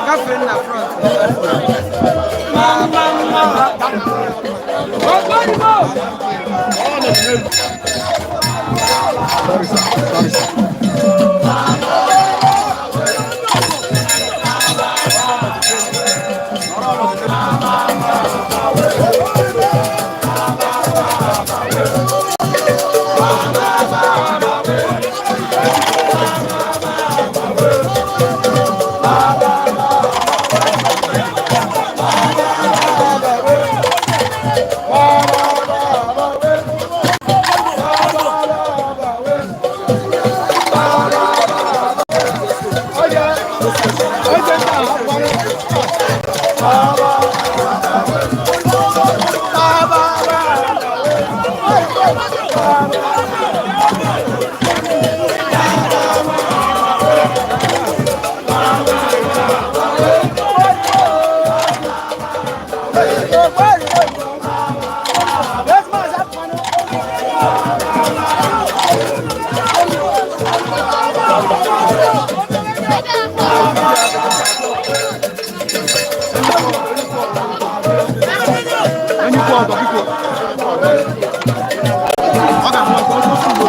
Gafee na front. Sorry, sir. Sorry, sir. Onye ikwu ọdọ biko. Ọ ga-ahụ ọkụ ọkụ ọkụ.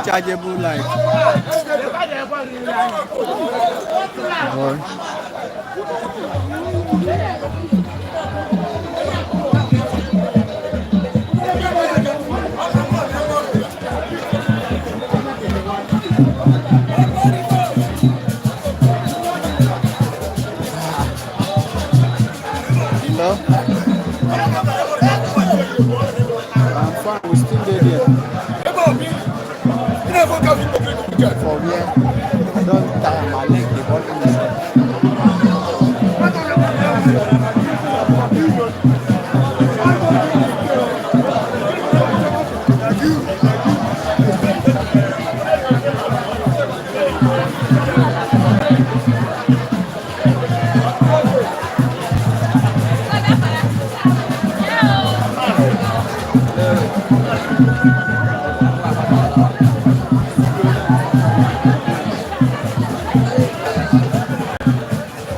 Chargeable light. Hello? I'm fine, we still dey there. For where I don tire, my leg dey burn me.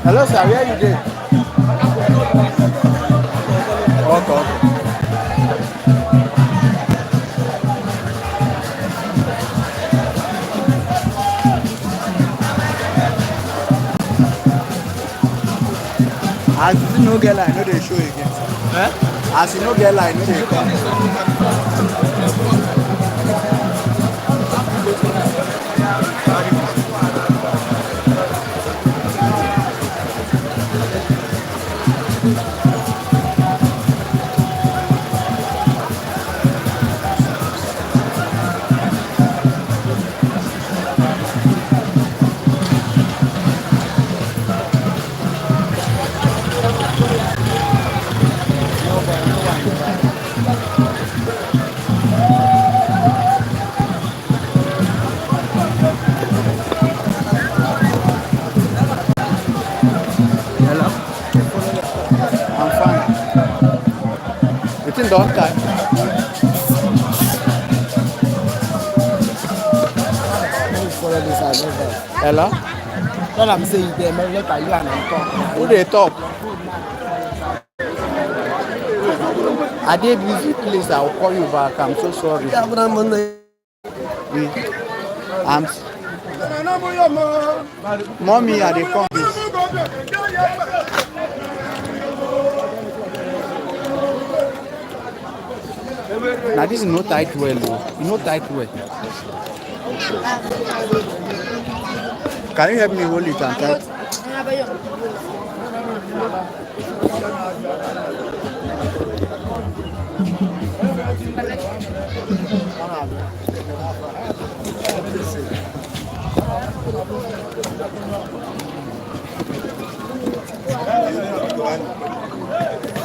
Hello, sir. Where you dey? Okay. As you no get line, no dey show again. Eh? As you no get line, no dey come. Hello? I'm fine. You think don time? Follow this as well. Hello? Tell am say you dey later, you and am talk. Who dey talk? I dey busy, please. I will call you back. I'm so sorry. I'm Mommy, I dey come. Na this no tight well o. E no tight well. Can you help me hold it and tight?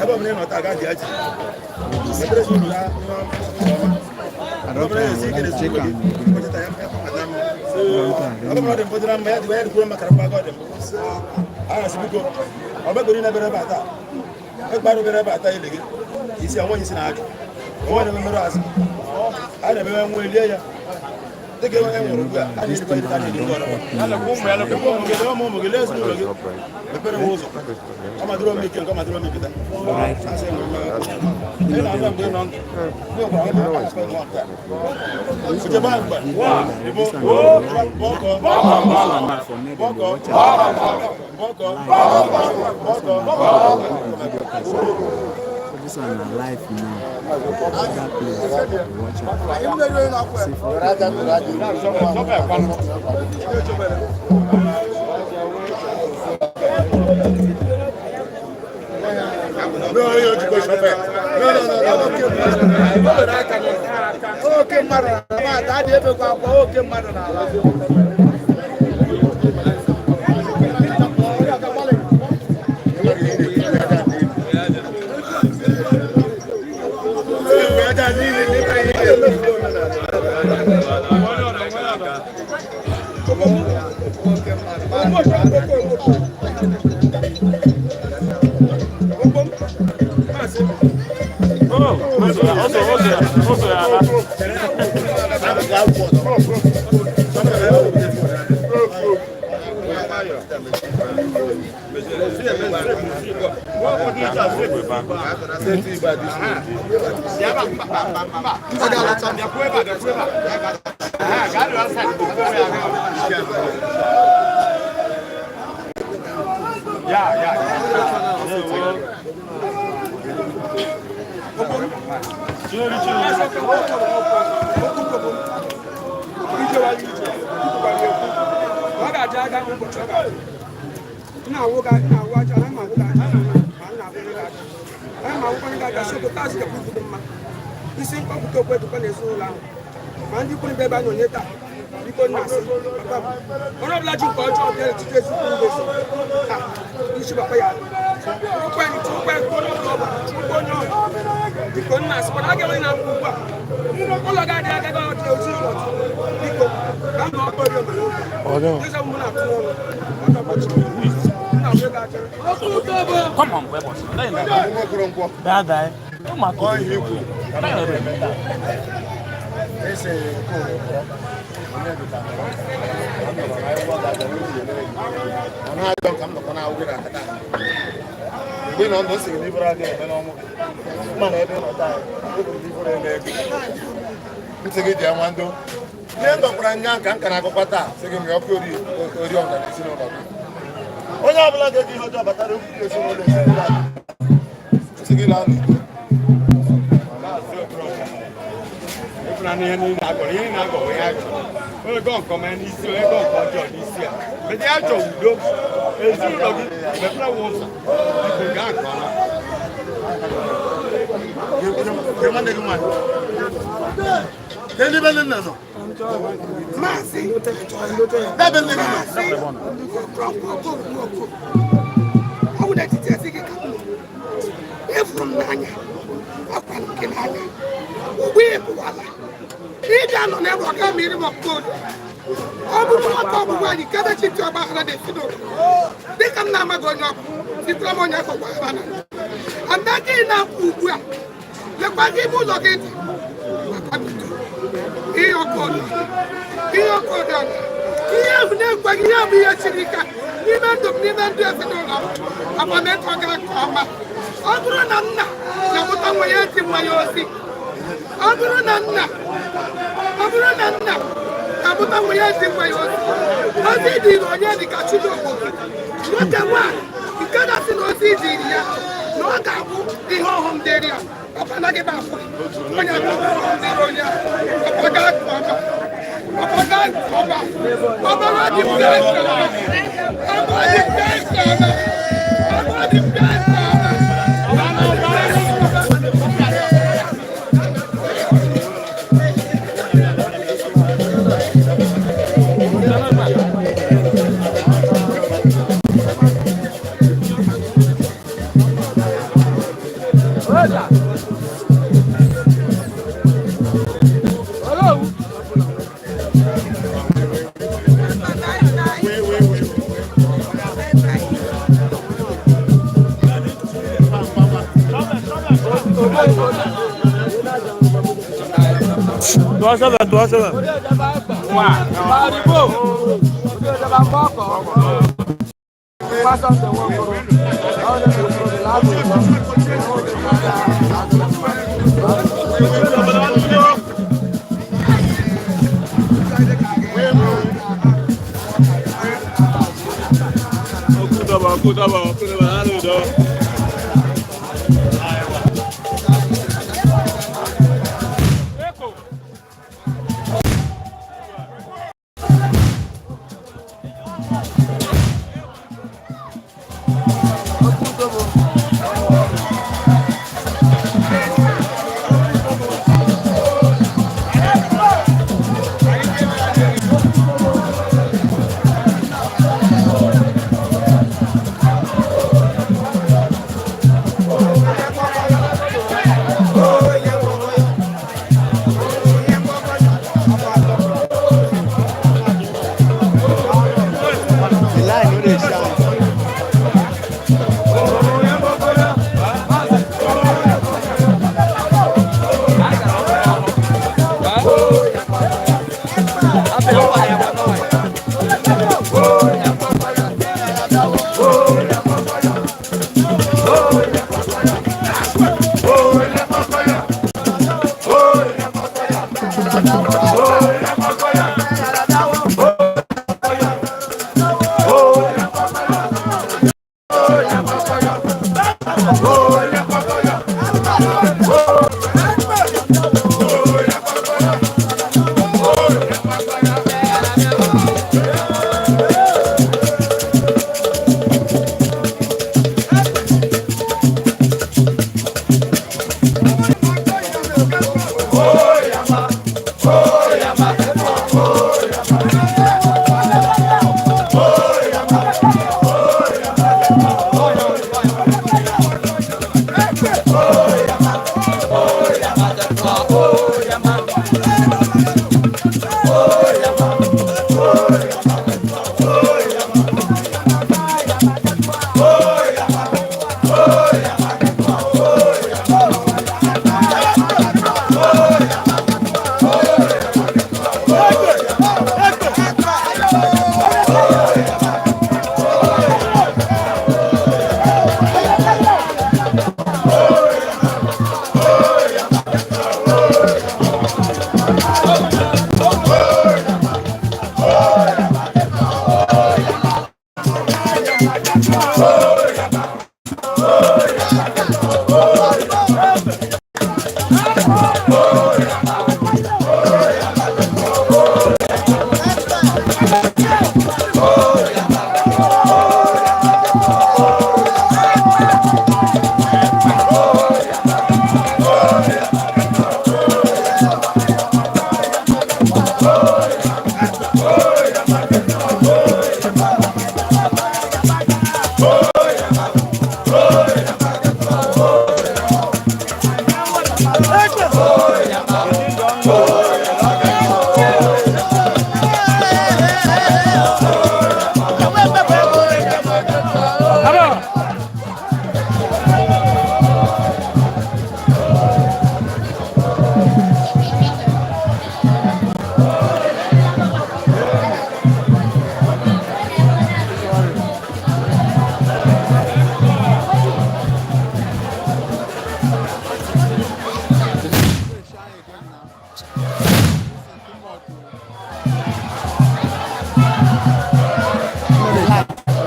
Ebe ọbụla ị nọ taa, gaa ji ebere ezinụlọ ya. I don try am. Check am. Ọ bụrụ dị mfọdụ na mma ya dịkwa ya dịkwuru maka mgbago ọ dị m a na-asị biko ọ begoro na ebere ebe a taa ekpara obere ebe a taa ile gị isi onwe isi na-ajụ onwe na mmerụ azụ a na-emewe nwa elie ya dịka enwe nwụrụ ugbu a a na-erikwa erika a na-eri ndị ọrụ ụmụ gị lee ụmụ gị lee ezinụlọ gị mepere m ụzọ ọ madụrụ m ike nke ọ madụrụ m ike taa asị ị na-aza mgbe ị nọ ndụ ndị ọkwara gị na-akpa nwa nke a ojebe mgbe ịbụ bọkọ For me, dem dey watch am. Bọkọ bọkọ. So this one na live now. That place dey watch am. See for people. Oke mmadụ na mmadụ adị ebekwa akwa oke mmadụ n'ala. Ọ ga-aja aga ụbọchị ọ ga-adị. Na-awụ ga na-awụ aja na ma awụ ga aja na ma nna abụghị gị aja anyị ma awụkwa gị aja sị otu azụ gakwa ibu dị mma isi mkpọpụta okwu edukwa n'ezinụlọ ahụ ma ndị kwuru ebe a nọ nye taa. Biko, nna asị papa m, onye ọbụla ji nke ọjọọ bịa n'etiti ezinụlọ ezi ha isi papa ya chụrụkwa enyi, chụrụkwa onye ọbụla ọbụla, chụrụkwa onye ọbụla. Biko, nna asị kwana a ga-enwe na mkpa ugbu a ụlọ ga-adị agaghị ọdị ezinụlọ. Biko, ka m na ọkụ oriọna eze mbụ na-atụ ọnụ ọdọbọchị nna m ga-achọ. Come on, boy, boss. Bye bye. Ese na-ajọ ka m nọkọ na-awụ gị na nkata mgbe ị nọ ndụ nsị gị n'iburu aga eme n'ọnwụ gị mma na ebe ị nọ taa eburu m iburu eme ego ntị gị dị nwa ndo ihe m gọkwara nya ka m ka na-agụkwa taa sị gị mgbe ọkụ oriọna na ezinụlọ gị onye ọbụla ga-eji ihe ọjọọ batara ezinụlọ a nsị gị laa n'udo. Ịfụnanya ihe niile agọrọ, ihe niile agọrọ ya achọ. Onye gọ nke ọma n'isi, onye gọ nke ọjọọ n'isi a. Mgbe ya chọrọ udo, ezinụlọ gị mepere nwa ụzọ, biko gaa nke ọma. Gee nwanne gị nwaanyị. Kedu ebe nne nọ? Maazị. Ebe nne gị nọ. Ọ bụ n'etiti ezi gị ka m nọ. Ịfụrụ m n'anya, akwara m gị n'anya. Ugbu ị pụwala, ịbịa nọ n'ebe ọ ga mmiri ma ọkpụkpọ odo. Ọ bụrụ ọkụ ọgbụgbọ anyị kebe chi ntị ọgbaghara na-esi n'ụlọ. Dịka m na-amaghị onye ọbụ, sitere m onye afọ gbaghara na. Anaghị na-apụ ugbu a. Lekwa gị ime ụlọ gị dị. Maka udo. Ihe ọkụ odo. Ihe ọkụ odo. Ihe ahụ na-ekweghị ihe bụ ihe siri ike n'ime ndụ m, n'ime ndụ ezinụlọ m, agbamekọ ga nke ọma. Ọ bụrụ na nna na-amụta nwa ya eti nwa ya ozi, ọ bụrụ na nna, ọ bụrụ na nna na-amụta nwa ya eti nwa ya ozi, ozi dịrị onye dịka Chidogbo nwoke nwaanyị nke na-asị na ozi dịrị ya na ọ ga-abụ ihe ọghọm dịrị ya. Papa, anaghị m afụ onye abụ ọghọm dịrị onye ahụ. Papa, gaa nke ọma. Papa, gaa nke ọma. Ọbara dị mfe nke ọma. Ọbara dị mfe nke ọma. Ọbara dị mfe nke ọma.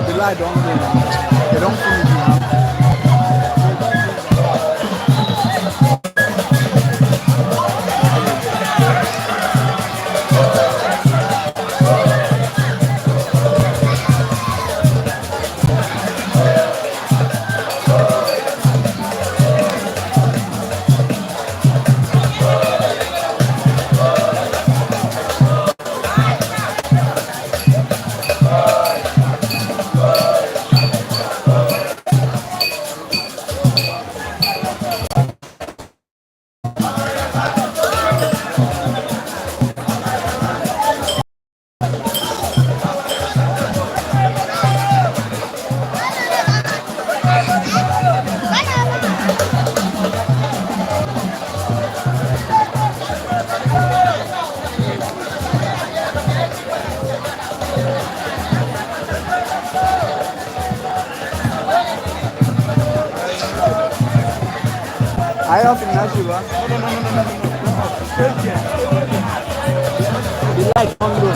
The light don't go now. They don't finish now. Are you off in Nashiba? No. The light don't go.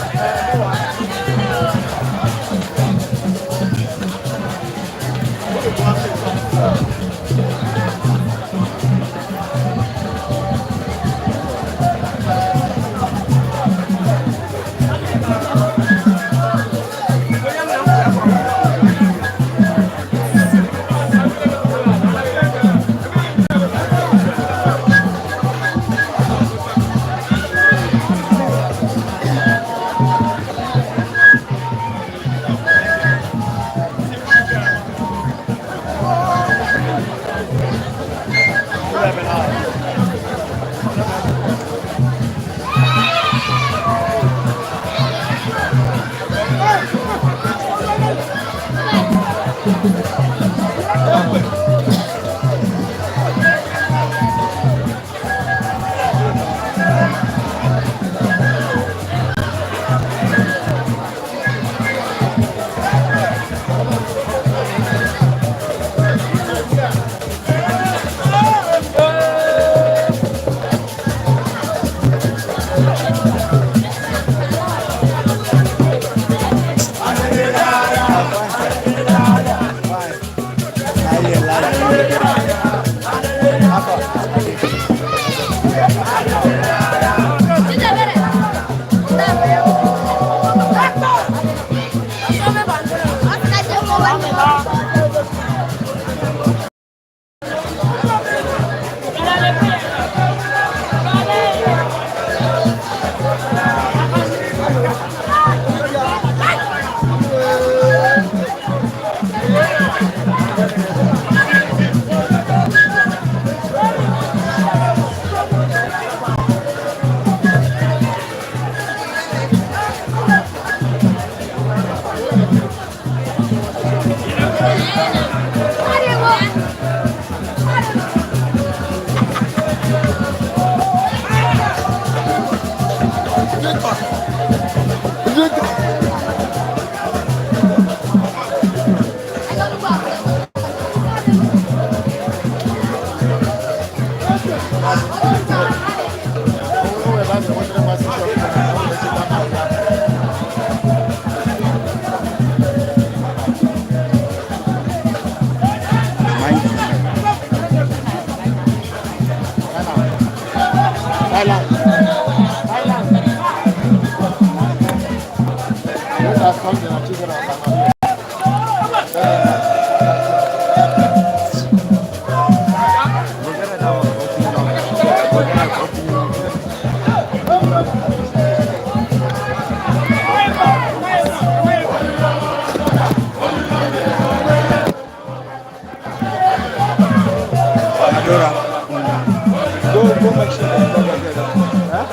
Go, go make sure the plug is there. Huh?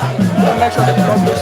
Go make sure the plug is.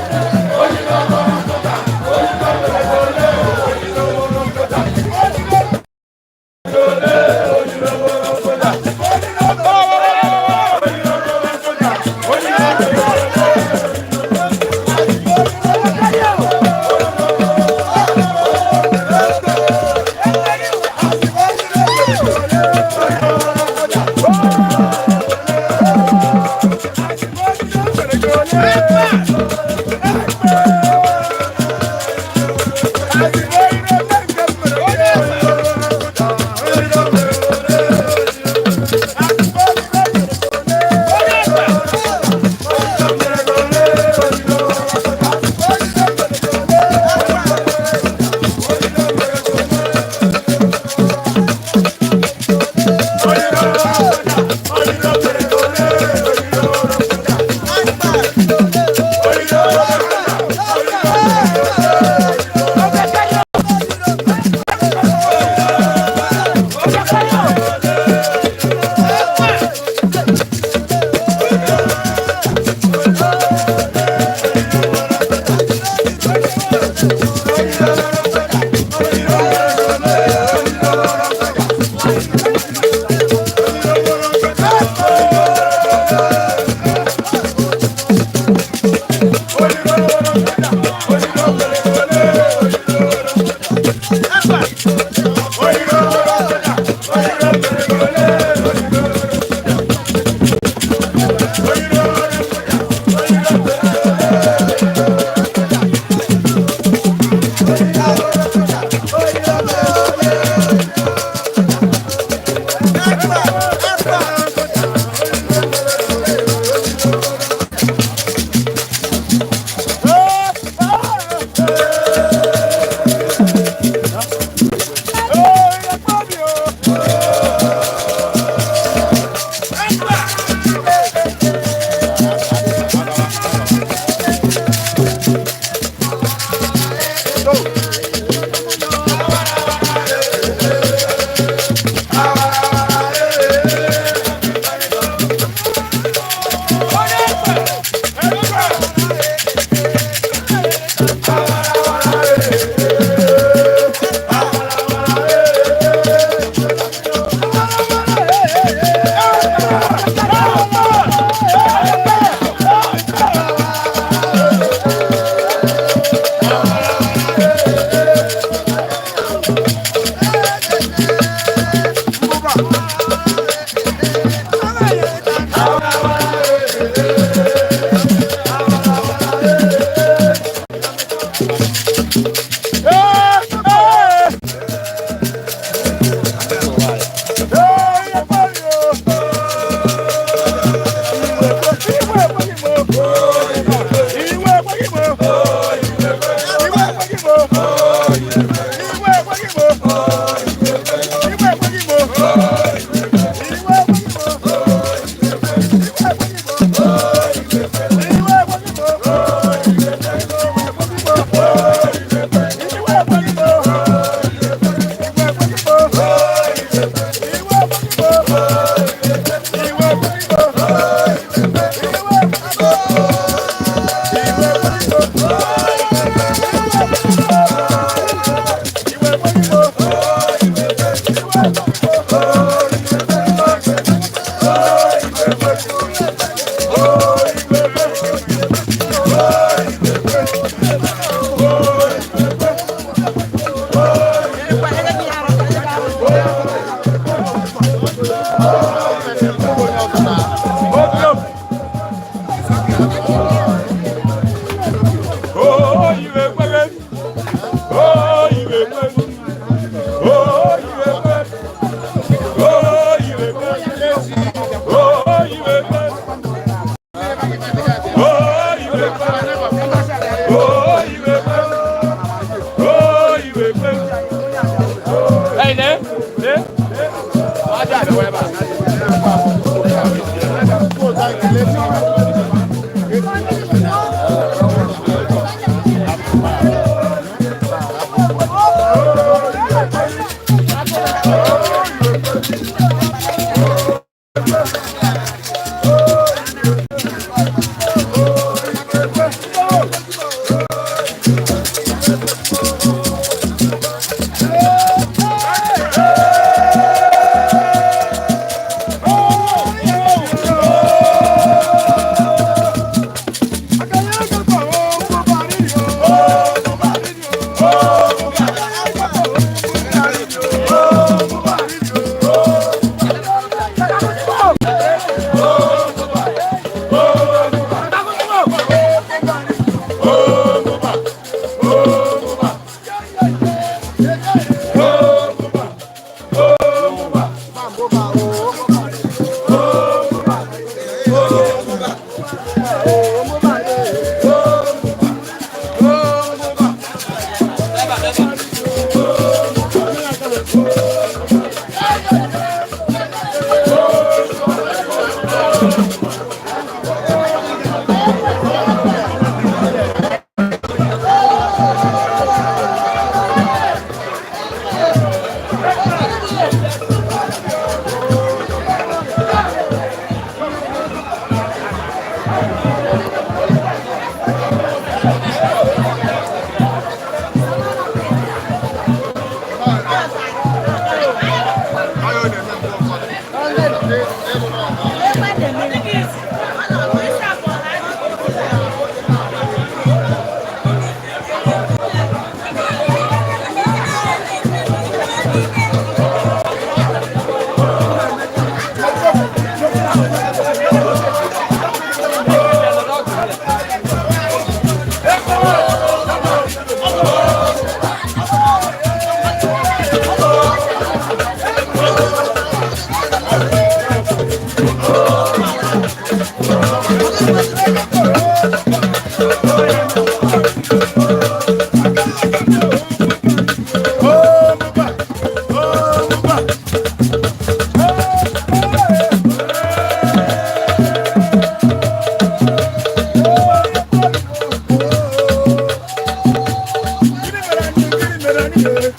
Gịnị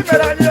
mere anyị?